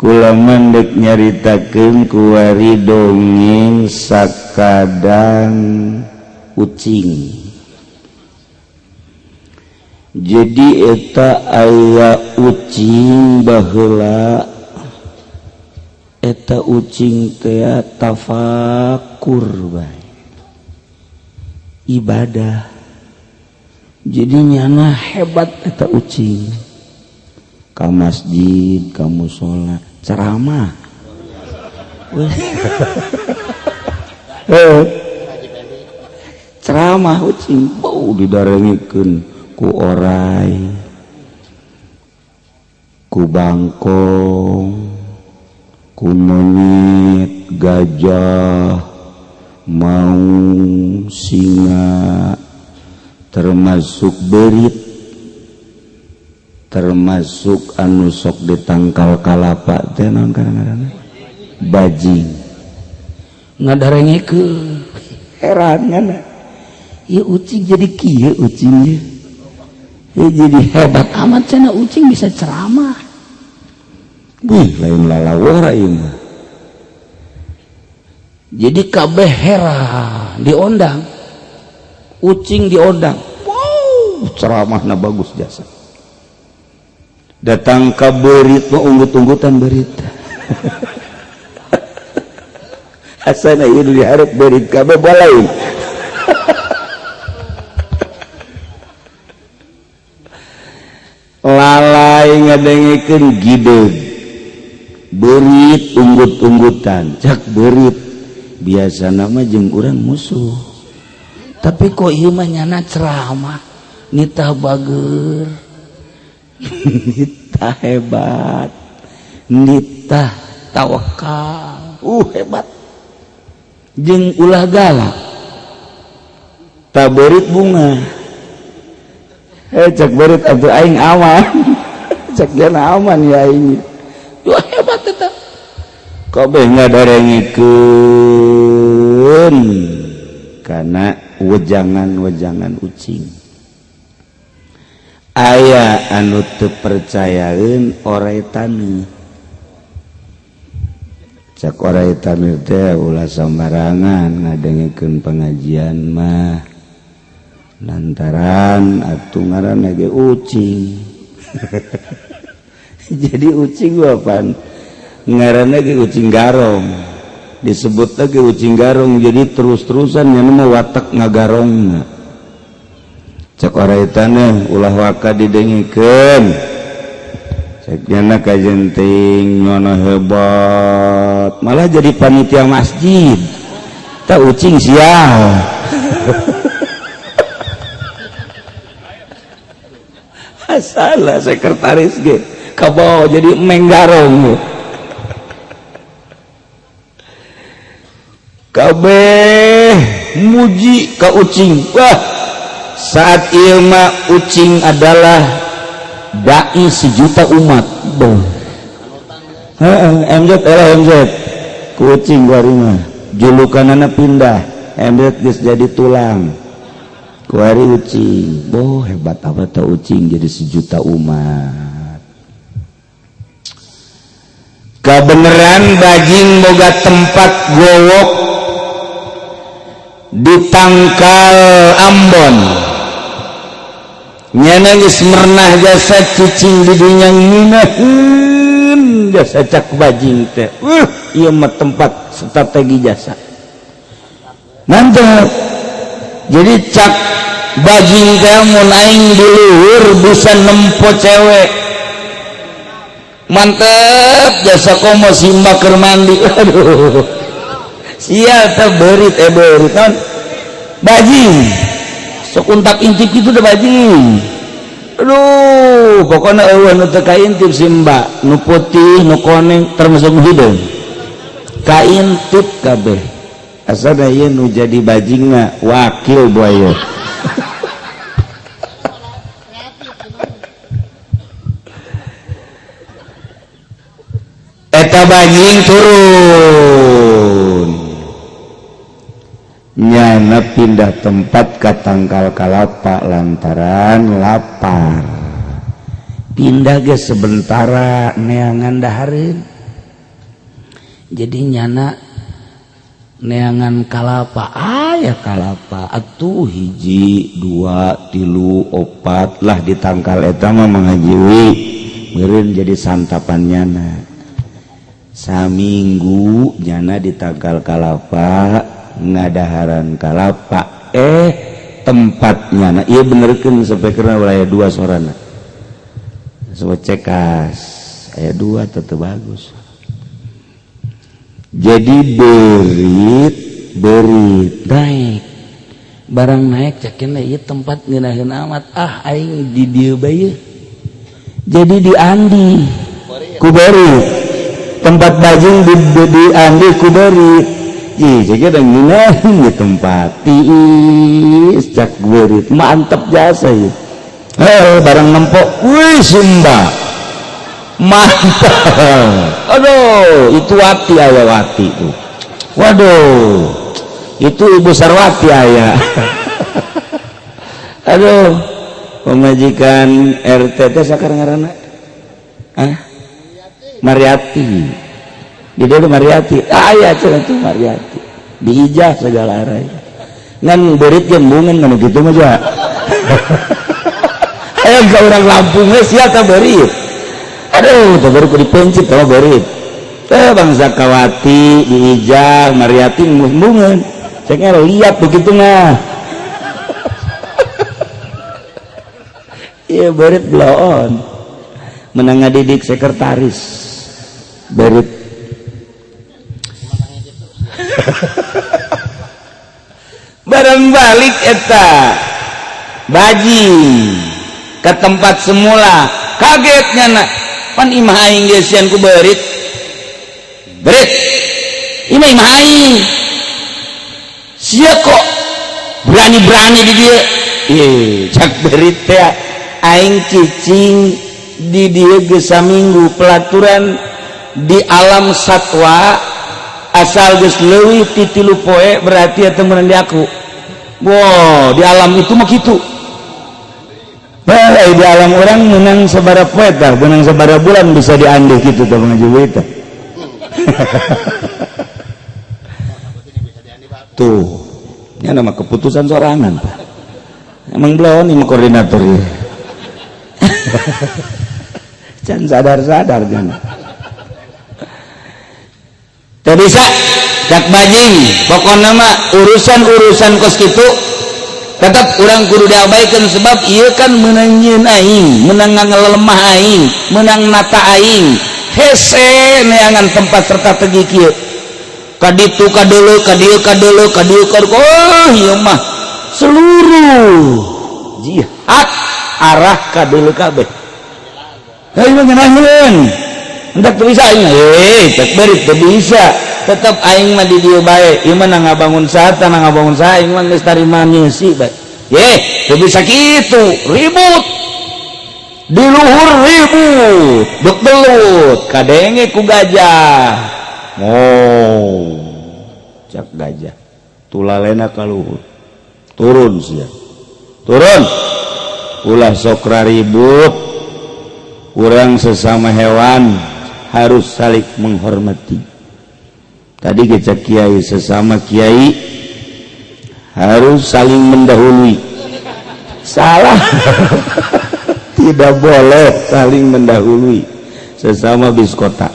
Kula mendek nyaritakeun kuari dongeng sakadang ucing. Jadi eta aya ucing baheula, eta ucing teh tafakur bae ibadah. Jadi nyana hebat eta ucing, ka masjid, ka musola, ceramah. Ceramah ucing bau didarengikeun ku orai, ku bangkong, ku monyet, gajah, maung, singa, termasuk berit, termasuk anu sok ditangkal kalapa teh naon kadang-kadang bajing ngadarengikeun. Heran ngana ieu ucing jadi kieu ucingnya. Ya, jadi hebat amat cenah ucing bisa ceramah. Wih, lain lalawara ieu mah. Jadi kabeh heran diondang. Ucing diondang. Wow, ceramahna bagus jasa. Datang ka beurit mah unggut-unggutan beurit. Asana ieu dihareup beurit kabeh balain. Lalai ngadengikeun gideg beurit unggut-unggutan. Cak beurit biasa nama jeung urang musuh, tapi kok ieu mah nyana ceramah nitah bager, nitah hebat, nitah tawakal, hebat jeung ulah galak ta beurit bunga. Cak berit atuh aing aman. Cak jana aman ya aing. Duh hebat eta. Kabeh ngadarengikeun kana wejangan-wejangan ucing. Aya anu teu percayaeun orai taneuh. Cak orai taneuh teh ulah sambarangan ngadengikeun pengajian mah. Lantaran atuh ngaranna ge ucing. Jadi ucing apaan? Ngaranna ge ucing garong. Disebut lagi ucing garong, jadi terus-terusan nya mah watak ngagarongna. Cek orai taneuh ulah waka didengikeun. Cek nyana kajenting nyono hebat, malah jadi panitia masjid. Ta ucing sial. Salah sekretaris ge kabawa jadi menggarong. Kabeh muji ka ucing. Wah, saat ieu mah ucing adalah dai sejuta umat. Boh. Heeh, MZ era MZ. Ku ucing kuari mah. Julukanana pindah, MZ geus jadi tulang. Kuari ucing, boh hebat apa tau ucing jadi sejuta umat. Kebenaran bajing boga tempat gowok di tangkal Ambon. Nyana geus mernah jasa cicing di dunya ngeunaheun jasa cak bajing teh. Ieu mah tempat strategi jasa. Mantap. Jadi cak bajing teh mun aing di luhur bisa nempo cewek. Mantep jasa komo simba keur mandi. Aduh. Sia teh beurit beurit naon? Bajing. Sok untak intip kitu teh bajing. Aduh, pokona eueuh nu teu kaintip simba, nu putih, nu koneng termasuk nu hideung. Kaintip kabeh. Asana ieu nu jadi bajingna wakil buaya. Eta bajing turun. Nyana pindah tempat ka tangkal kalapa lantaran lapar. Pindah ge sebentara neangan dahareun. Jadi nyana neangan kalapa, aya kalapa atuh hiji dua tilu opat lah di tangkal eta mah mangajiwi meureun jadi santapan nyana. Saminggu nyana di tangkal kalapa ngadaharan kalapa, tempatnya nah iya benerkeun sampai karena wilayah dua sorana semua cekas aya dua tetep bagus. Jadi berit berit naik barang naik cekin ieu tempat ngeunaheun amat, ah aing di dieu bae. Jadi di andi ku berit tempat bajing di andi ku berit. Ih, jadi ada ngeunaheun di tempat tiis cak berit mantap jasa ieu. Barang nempok wih Sumba mantap. Aduh, itu Wati, ayah Wati tuh. Waduh, itu Ibu Sarwati ayah. Aduh, pemajikan RT teh sakar ngaranna? Ah? Mariati. Di dia Mariati. Ah, aya cenah tuh Mariati. Diijah segala arah. Ngan beurit ge embungeun ngan kitu mah ja. Hayang ka urang Lampung geus sia ka beurit. Aduh, teh baru dipencit sama beurit. Teh bangsa Kawati diijah Mariati embungeun. Ceknya lihat begitu mah. Iya beurit bloon. Menang ngadidik sekretaris. Beurit. Barang balik eta bajing ke tempat semula, kagetnya nak pan imah aing geus sieun ku beurit. Beurit. Imah imah aing. Sia kok berani-berani di dieu. Ih, cak beurit teh aing cicing di dieu geus saminggu pelaturan di alam satwa asal geus leuwih ti 3 poe berarti eta meunang di aku. Wow, di alam itu mah kitu. Bae di alam orang menang sabaraha poe tah, menang sabaraha bulan bisa diandih kitu tah pengajian teh. Tuh, nya nama keputusan sorangan tah. Emang belum ini koordinator ya. Can sadar-sadar jangan. Teu bisa cak bajing, pokona mah urusan-urusan kos kitu tetap urang kudu diabaikeun sebab ieu kan meunang nyieun aing, meunang ngalemah aing, meunang nata aing. Hese neangan tempat serta tegi kieu. Ka ditu ka deuleu, ka dieu ka deuleu, ka dieu ka oh ieu mah seluruh jihad arah ka deuleu kabeh. Heuh mah ngeunaheun. Hendak teu bisa aing, cek beurit teu bisa. Tetep aing mah di dieu bae. Ieu mah ngabangun saha tah ngabangun saha aing mah geus tarima nyeusi bae. Ye, teu bisa kitu, ribut. Di luhur ribut, dek belut, kadenge ku gajah. Oh, cak gajah. Tulalena ka luhur. Turun sia. Turun. Ulah sok ribut. Urang sesama hewan harus saling menghormati. Tadi kita kiai sesama kiai harus saling mendahului. Salah. Tidak boleh saling mendahului sesama bis kota.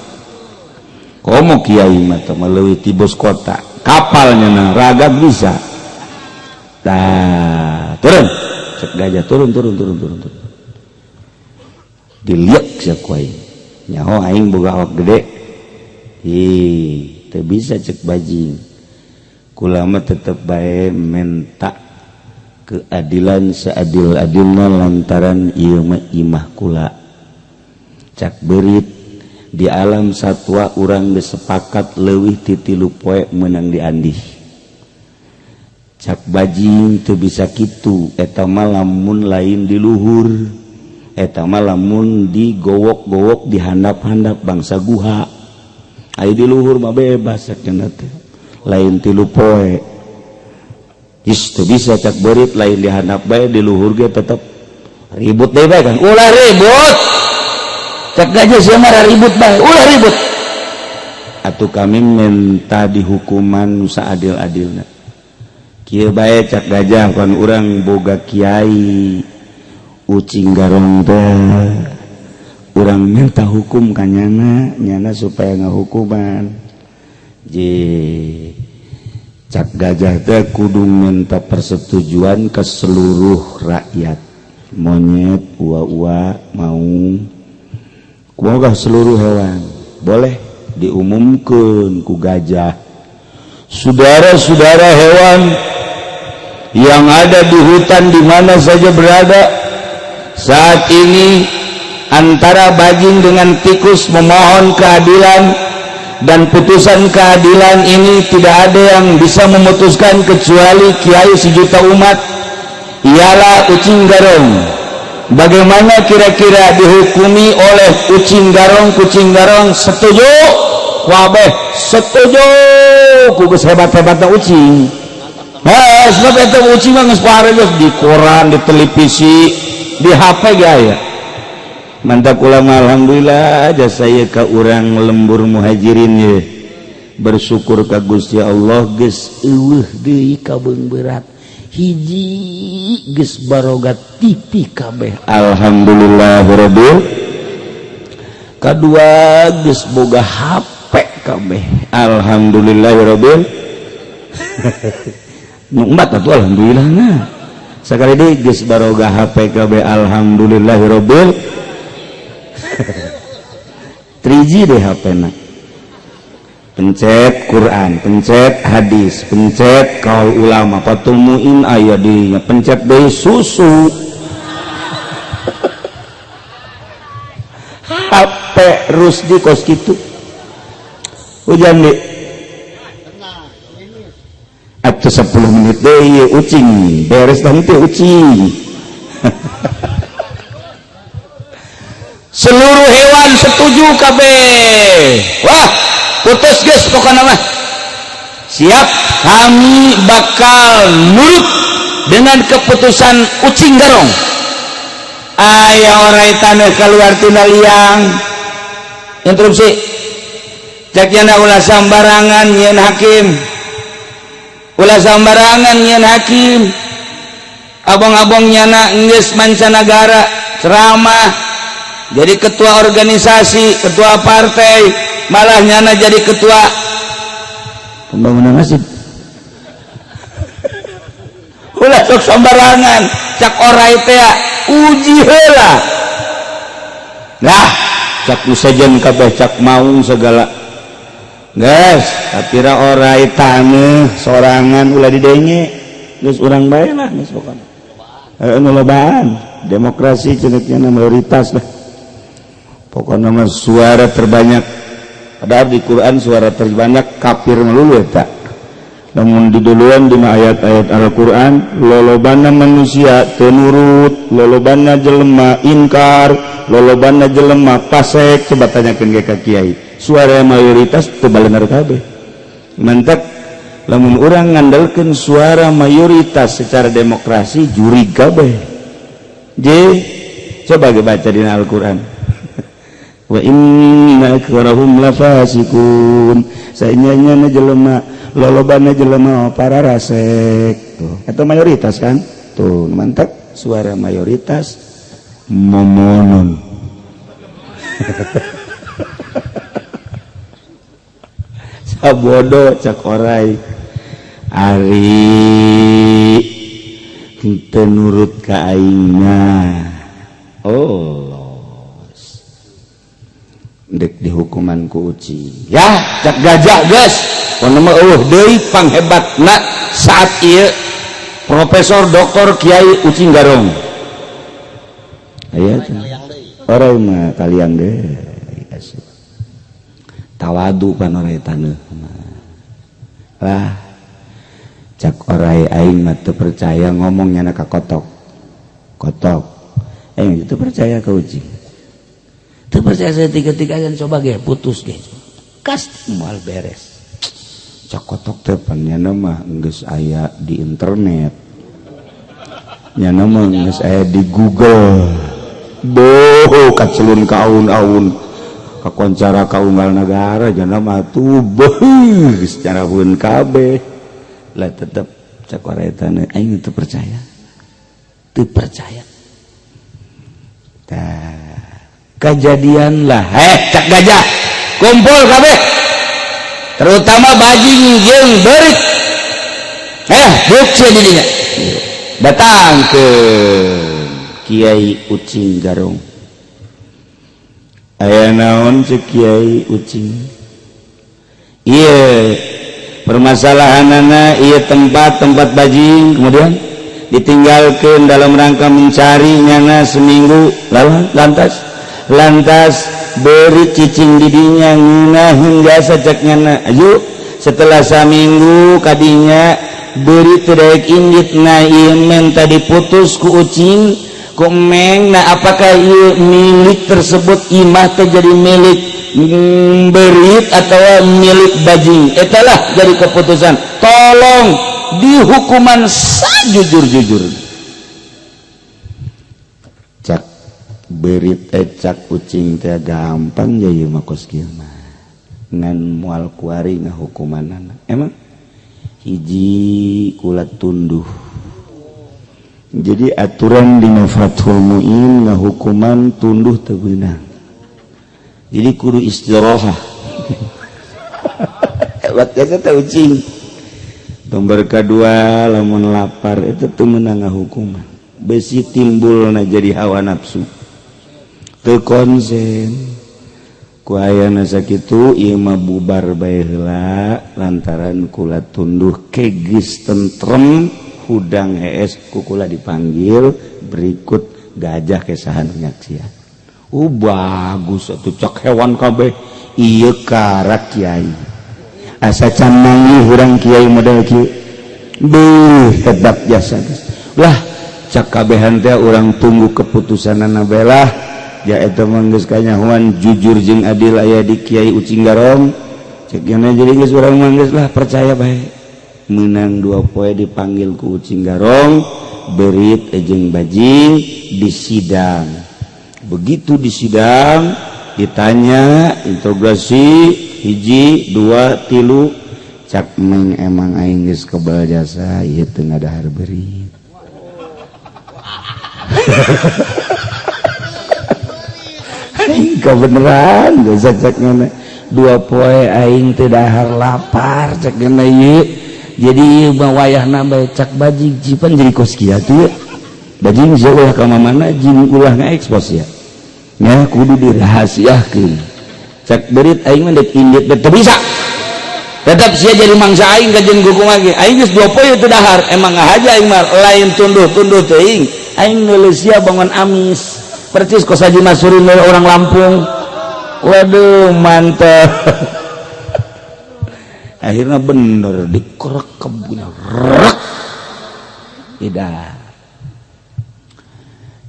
Komo kiai mah teh leuwih ti bos kota. Kapalnya nah ragam bisa. Tah, turun. Cek gajah turun turun turun turun turun. Dilihat sia ku aing. Nyaho aing boga awak gede. Ih, teu bisa cek bajing. Kula mah tetep bae menta keadilan seadil-adilna lantaran ieu mah imah kula. Cak beurit di alam satwa urang geus sepakat leuwih ti 3 poe meunang diandih. Cak bajing teu bisa kitu, eta mah lamun lain di luhur. Eta mah lamun digowok-gowok dihandap-handap bangsa guha. Aya di luhur mah bebas cenah teh. Lain 3 poe. Is teu bisa cak beurit lain dihandap bae di luhur ge tetep ribut deui bae kan. Ulah ribut. Cak gajah sia mah ribut bae, ulah ribut. Atuh kami minta dihukuman nu saadil-adilna. Kieu bae cak gajah, kan urang boga kiai Ucing Garong teh, urang minta hukum ka nyana, nyana supaya ngahukuman. Je cak gajah teh kudu minta persetujuan ke seluruh rakyat, monyet, ua-ua, mau kumaha, seluruh hewan boleh. Diumumkan ku gajah, "Saudara-saudara hewan yang ada di hutan, di mana saja berada, saat ini antara bajing dengan tikus memohon keadilan dan putusan keadilan ini tidak ada yang bisa memutuskan kecuali kiai sejuta umat, ialah Ucing Garong. Bagaimana kira-kira dihukumi oleh Ucing Garong, Kucing Garong? Setuju?" Wabeh setuju ku geus hebat-hebatna ucing. Heh, sebab eta ucing mah geus geus di koran, di televisi, di HP gaya. Mantap ulama, alhamdulillah aja saya ke urang lembur muhajirin ye. Bersyukur ka Gusti Allah geus euweuh deui kabeungberat. Hiji geus baroga TV kabeh. Alhamdulillahirabbil. Kadua geus boga HP kabeh. Alhamdulillahirabbil. Empat atuh alhamdulillah nah. Sekali deui geus baroga HP kabeh, alhamdulillahirabbil. 3G deh HP na. Pencet Quran, pencet hadis, pencet kaul ulama, Fathul Muin aya di pencet deui susu. HP Rusdi kos kitu. Hujan di atau 10 menit deui ucing beres nanti ucing. Seluruh hewan setuju kabeh. Wah, putus guys pokoknya mah. Siap, kami bakal nurut dengan keputusan Ucing Garong. Aya orai tanah keluar tina liang. Interupsi. Cek nyana, "Ulah sambarangan nyieun hakim. Ulah sambarangan nyieun hakim. Abong-abong nyana geus mancanagara ceramah jadi ketua organisasi, ketua partai, malah nyana jadi ketua pembangunan masjid. Ulah sok sembarangan," cak orai teh, "uji heula." Nah, cak nu sejen kabeh, cak maung segala, "Geus, tapi ra orai taneuh sorangan ulah didenge, geus urang bae lah, geus pokona." Heeh, nu lobaan demokrasi cenah, mayoritas lah pokoknya mah, suara terbanyak. Padahal di Quran suara terbanyak kafir melulu eta. Namun diduluan dina ayat-ayat Al-Quran, lolobana manusia teu nurut, lolobana jelema ingkar, lolobana jelema pasek. Coba tanyakeun ge ka kiai, suara mayoritas teu balener kabeh. Mantap, lamun urang ngandalkeun suara mayoritas secara demokrasi, jurig kabeh. J coba ge baca dina Al-Quran, wa inna aktsarahum lafasiqun, saenyana jelema, lolobana jelema para rasek. Tuh, itu mayoritas kan tuh. Mantap, suara mayoritas momonon. Sabodo cak orai, ari henteu nurut ka aingna, oh los dek dihukuman ku uci ya. Cak gajah, geus pokona mah euweuh deui panghebatna saat ieu profesor doktor kiai Ucing Garong aya orai mah kalian deui. Tawadu pan orai taneuh lah. Cak orai, aing mah teu percaya ngomong nyana ka kotok kotok, aing teu percaya ka ucing, teu percaya. Saya tiga-tiga coba ge putus ge kas moal beres. Cak kotok teh, pan nyana mah geus aya di internet, nyana mah geus aya di Google. Boh, kacelun ka aun-aun. Kakoncara ka unggal negara jana mah tuh beuh secara pun kabeh lah. Tetep cak waretana, aing teu percaya, teu percaya. Tah, kejadian lah. Eh, cak gajah, kumpul kabeh, terutama bajing jeung beurit. Eh, bukti didinya datang ke Kiai Ucing Garong. Aya naon, cek Kiai Ucing? Iya, permasalahan anak, iya, tempat-tempat bajing kemudian ditinggalkan dalam rangka mencari nyana seminggu. Lalu lantas lantas beri cicing didinya ngeunaheun jasa, cek nyana. Ayo, setelah saminggu kadinya beri teu daek indit. Nah, ieu menta diputus ku ucing, ku meng. Nah, apakah ieu milik tersebut, imah teh jadi milik berit atau milik bajing? Itulah jadi keputusan, tolong dihukuman sajujur-jujur. Cak berit, eh, cak ucing teh, gampang ya ieu mah, kos kieu mah ngan moal kuari ngahukumanana. Emang hiji kula tunduh. Jadi aturan di Fathul Muin, ngahukuman tunduh teu beunang, jadi kudu istirahat. Hebat ya teh ucing. Nomor kedua, lamun lapar itu tuh menang ngahukuman, besi timbul na jadi hawa nafsu, teu konsen. Ku ayana sakitu, ieu mah bubar bae heula lantaran kula tunduh. Ke geus tentrem, hudang hees, ku kula dipanggil berikut gajah kesahan nyaksian. Oh, bagus atuh, cak hewan kabeh, ieu karak kiai, asa can manggih urang kiai model kieu. Beuh, hebat jasa lah, cak kabehan teh. Urang tunggu keputusanana bae lah. Ya, eta mah geus kanyahoan jujur jeung adil aya di Kiai Ucing Garong, cek nya. Jadi geus, urang mah geus lah, percaya bae. Menang 2 poe dipanggil ku Ucing Garong berit jeung bajing di sidang. Begitu di sidang ditanya interogasi hiji, dua, tilu, cak meng, emang aing geus kebal jasa, ieu teu ngadahar berit. Aing kebeneran geus, cek ngene, 2 poe aing teu dahar, lapar, cek ngene. Ieu jadi ieu mah wayahna bae, cak bajing. Jipan jadi kos kieu tuh bajing, sia ulah ka mana, jeung ulah ngaekspos ya nya, kudu dirahasiakeun. Cak berit, aing mah dek indit teu bisa, tetap sia jadi mangsa aing. Kajeun kumaha ge aing geus 2 poe teu dahar, emang ngahaja aing mah lain tunduh-tunduh teuing, aing neuleus sia bangun amis percis kos Haji Masurin dari orang Lampung. Waduh, mantap. Akhirnya bener dikerekep rek tidak.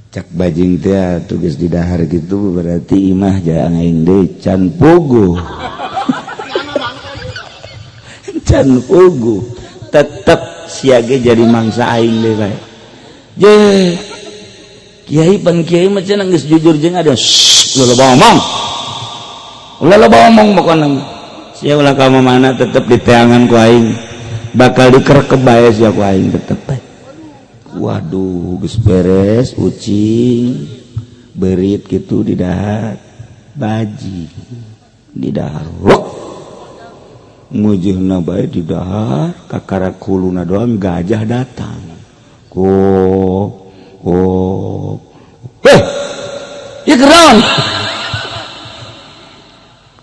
Cak bajing teh, tugas di dahar gitu berarti imah jangan aing deui, can puguh, can puguh, tetep siage jadi mangsa aing deui bae. Je kiai, pan kiai mah cenah geus jujur jeung ada. Ulah ngomong, ulah loba ngomong, pokona sia ulah ka mana, tetep diteangan ku aing, bakal dikerekep bae sia ku aing tetep bae. Waduh, geus beres ucing berit gitu di dahar, bajing di dahar rok mujeuhna bae di dahar, kakarak huluna doang. Gajah datang ko oh eh ya keren,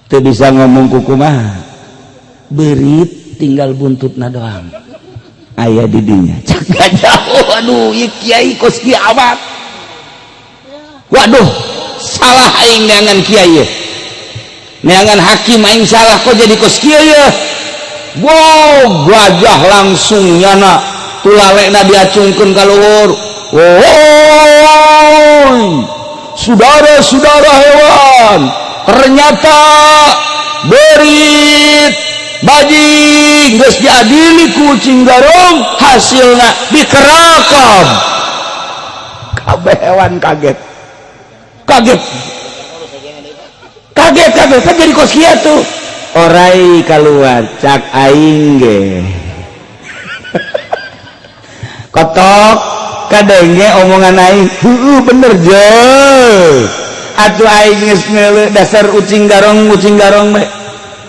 teu bisa ngomong kukumaha. Berit tinggal buntutna doang aya di dinya. Cak gajah, waduh, ieu kiai kos kieu amat. Waduh, salah aing neangan kiai, neangan hakim aing salah, kok jadi kos kieu ya. Wow, gajah langsung nyana tulalekna diacungkeun ka luhur. Woi, saudara-saudara hewan, ternyata berit bajing geus diadili ku Ucing Garong, hasilna dikerakam. Kabeh hewan kaget, kaget. Kaget kaget kan jadi kos kieu tuh. Orai keluar, cak aing ge. Kotok kadenge omongan aing, heueuh bener je. Atuh aing geus ngeuleuh dasar ucing garong bae.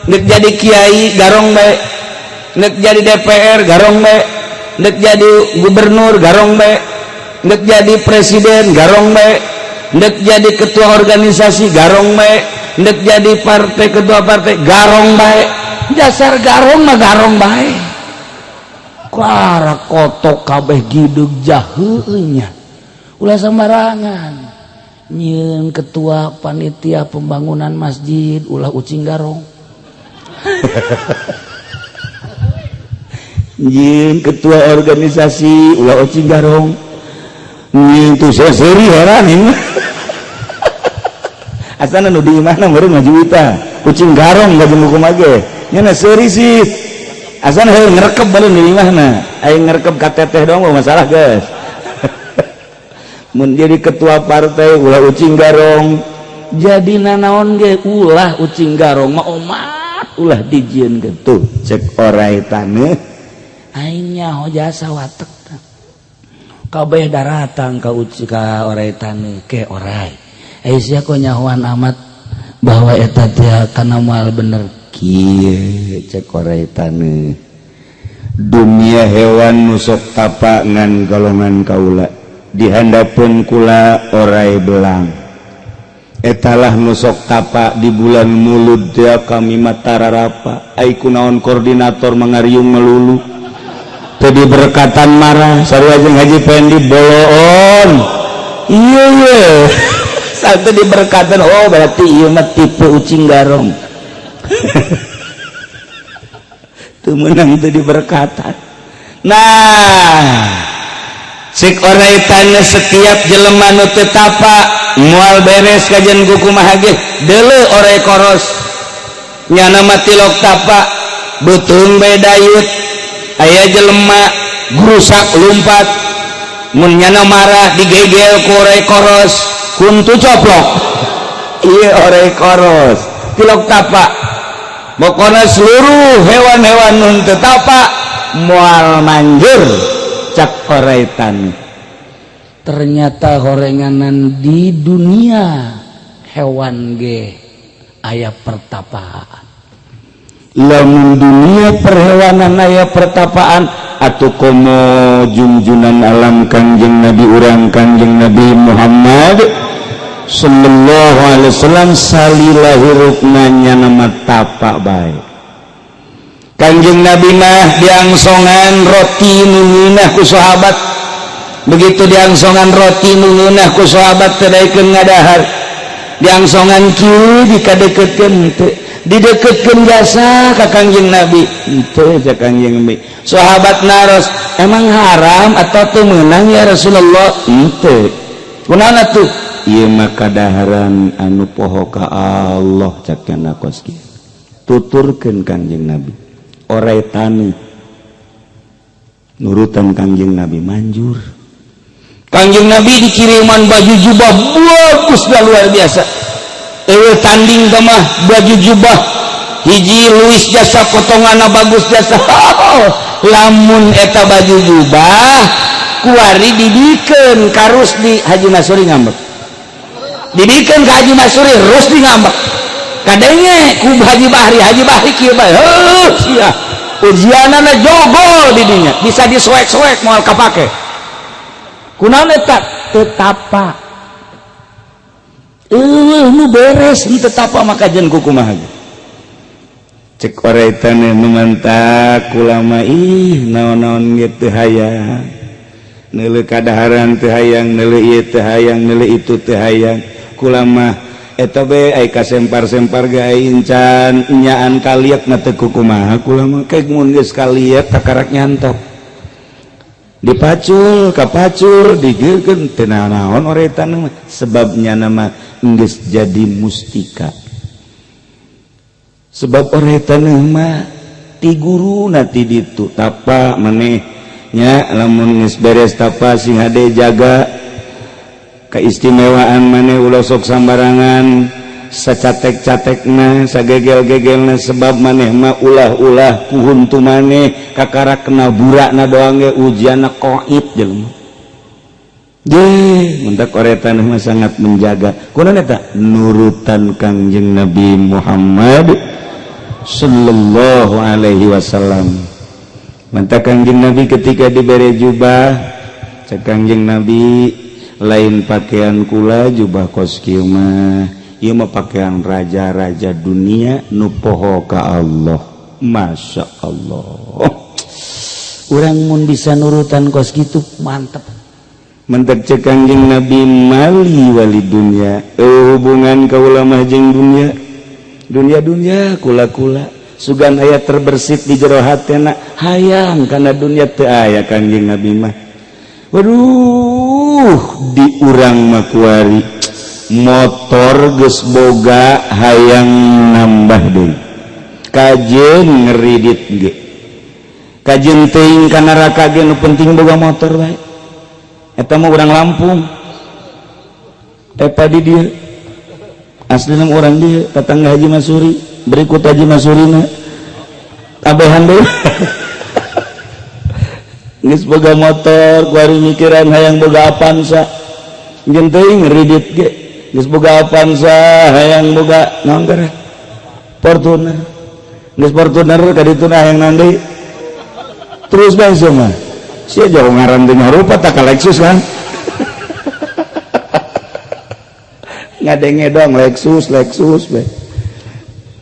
Nek jadi kiai garong bae. Nek jadi DPR garong bae. Nek jadi gubernur garong bae. Nek jadi presiden garong bae. Nek jadi ketua organisasi garong bae. Nek jadi partai ketua partai garong bae. Dasar garong mah garong bae. Kara kotok kabeh gidug jaheunya. Ulah sembarangan. Nyieun ketua panitia pembangunan masjid ulah ucing garong. Nyieun ketua organisasi ulah ucing garong. Nyieun tuh seuri heran ini. Asana nu di imahna meureun ngajuwita. Ucing garong gaji hukum ge. Nya seuri sih. Asana heuh ngrekep baleun di imahna. Aing ngrekep ka teteh doang masalah geus. Menjadi ketua partai ulah ucing garong, jadi nanaon ge ulah ucing garong mah omat ulah dijieun gitu. Cek orai taneuh aing nyaho jasa watek kabeh daratang ka uci ka orai taneuh ke orai ai sia kok nyahoan amat bahwa eta teh kana moal bener kieu. Cek orai taneuh dunia hewan nu sok tapa ngan golongan kaula dihandapun kula orai belang etalah nusok tapa di bulan mulud dia kami matararapa ai kunaon koordinator mangariung melulu teu diberkatan marah sarua jeung Haji Pendi boloon iya iya satu diberkatan oh berarti ieu mah tipe ucing garong teu meunang teu diberkatan. Nah sik orai taneuh setiap jelema nu teu tapa moal beres kajian kumaha ge deuleu orai koros nyana mah tilok tapa beuteung bae dayut aya jelema grusak lumpat mun nyana marah digegel ku orai koros kuntu coplok ieu orai koros tilok tapa. Pokona seluruh hewan-hewan nu teu tapa moal manjur cak orai taneuh. Ternyata horenganan di dunia hewan ge aya pertapaan. Lamun dunia perhewanan aya pertapaan atuh komo junjunan alam Kanjeng Nabi urang Kanjeng Nabi Muhammad sallallahu alaihi wasallam salila hirupna nyana mah tapa bae. Kanjeng Nabi mah diangsongan roti nu ngeunah ku sahabat. Begitu diangsongan roti nu ngeunah ku sahabat teu daekeun ngadahar. Diangsongan kieu dikadeukeutkeun teu, dideukeutkeun jasa ka Kanjeng Nabi teu ca Kanjeng Nabi. Sahabat naros, emang haram atau teu meunang ya Rasulullah? Henteu. Kunaon atuh? Ieu mah kadaharan anu poho ka Allah cak kana kos kieu. Tuturkeun Kanjeng Nabi. Orai taneuh nurutan Kanjeng Nabi manjur. Kanjeng Nabi dikiriman baju jubah bagus dah luar biasa. Eueuh tanding mah baju jubah hiji Luis jasa potonganna bagus jasa. Lamun eta baju jubah kuari dibikeun ka Rusdi Haji Masuri ngambek. Dibikeun ka Haji Masuri Rusdi ngambek. Kadenge ku Haji Bahri, Haji Bahri kieu bae. Heuh sia. Ujianana jogol di dinya, bisa disoek-soek moal kapake. Kunaon eta teu tapa. Eueuh nu beres henteu tapa maka jeung kumaha ge. Cek orai taneuh nu mantak ulama ih naon-naon ge teu hayang. Neuleuh kadaharan teu hayang, neuleuh ieu teu hayang, neuleuh itu teu hayang. Kulama eta be ai kasempar-sempar ge ai encan nyaan kaliak mah teu kumaha kula mah kayak mun geus kaliak kakarak nyantok dipacul kapacul digeurkeun teu naon oretan mah sebabnya nama geus jadi mustika sebab oretan mah ti guruna ti ditu tapa maneh nya lamun geus beres tapa sing hade jaga keistimewaan maneh ulah sok sambarangan Sacatek-catekna, sagegel-gegelna, sebab maneh mah ulah-ulah ku huntu maneh kakara kena burakna doang ge ujianna koit jelema. Deh, mentak oretan mah sangat menjaga. Kunaon eta? Nurutan Kangjeng Nabi Muhammad sallallahu alaihi wasallam. Mantak Kangjeng Nabi ketika diberi jubah, cek Kangjeng Nabi, lain pakaian kula jubah kos kieu mah, ieu mah pakaian raja-raja dunia nu poho ka Allah. Masya Allah. Urang mun bisa nurutan kos kitu, mantep. Mentek cek Kangjeng Nabi, mali wali dunia, hubungan kaula mah jeung dunia, dunia dunia kula kula. Sugan aya terbersit di jero hatena hayang kana dunia, teu aya Kangjeng Nabi mah. Waduh, di urang mah kuari motor geus boga hayang nambah deui, kajeun ngeridit ge, kajeun teuing ka neraka ge, nu penting boga motor bae. Eta mah urang Lampung eta di dieu, aslina mah urang dieu, tetangga Haji Masuri. Berikut Haji Masurina tabehan deui. Geus boga motor kuari mikiran hayang boga Avanza, jeung teuing ngeridit ge. Geus boga Avanza hayang boga naon geura, Fortuner. Geus Fortuner ka ditu hayang naon deui, terus bae mah. Sia jauh ngaran teh nyarupa tak ka Lexus kan, ngadenge doang Lexus, Lexus bae,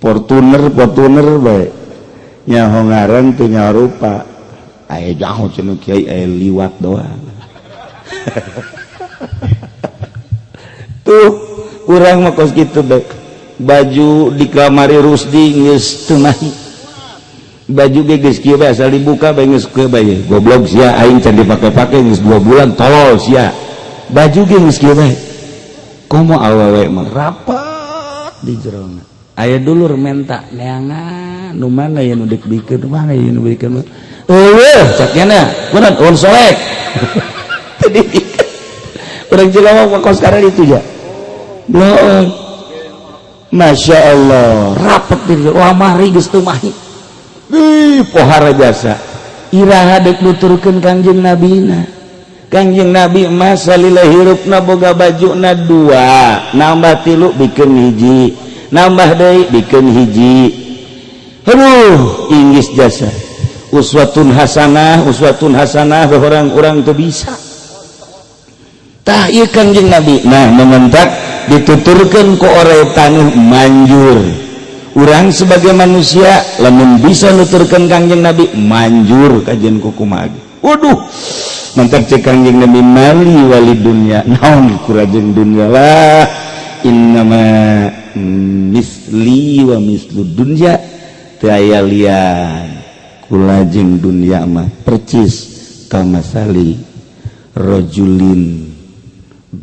Fortuner, Fortuner bae, nyaho ngaran teu nyarupa. Aya jauh cenah kiai, aya liwat doang. Tuh urang mah kos kitu bae. Baju di kamari Rusdi geus teu mahi, baju ge geus kieu bae, asal dibuka bae geus kieu bae. Goblok sia, aing can dipake-pake geus 2 bulan, tolol sia. Baju ge geus kieu bae. Komo awewe mah rapat di jerona. Aya dulur menta neangan nu mana ya nu deuk bikeun, nu mana ya nu bikeun, eueuh cak nya kunaon on solek. Teu dibikeun. Urang Cilawang mah kos karena itu ja. Bloon. Masya Allah, rapet di jero lamari geus teu mahi. Ih, pohara jasa. Iraha deuk nuturkeun Kangjeng Nabina? Kangjeng Nabi mah salila hirupna boga bajuna dua, nambah tilu bikeun hiji, nambah deui bikeun hiji. Aduh, inggis jasa. Uswatun hasanah, uswatun hasanah, orang-orang teu bisa. Tah ieu Kangjeng Nabi. Nah, mementak dituturkeun ku oretan manjur. Urang sebagai manusia lamun bisa nuturkeun Kangjeng Nabi, manjur kajian kukumaha ge. Waduh, mantap cek Kangjeng Nabi, mali wali dunya, naon kurajeng dunya lah, innama misli wa mislu dunya, teu aya lian kula jeung dunya mah percis kamasali rajulin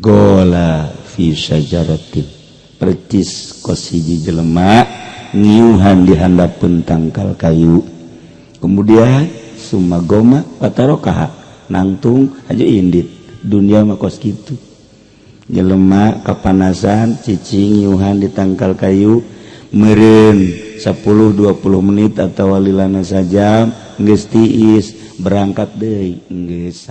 gola fi syajaratin, percis kos hiji jelema ngiuhan di handapeun tangkal kayu, kemudian sumagoma patarokaha, nangtung aja indit. Dunia mah kos kitu, jelema kapanasan cicing ngiuhan di tangkal kayu meureun 10-20 menit atau walilana sajam, geus tiis berangkat deui, geus.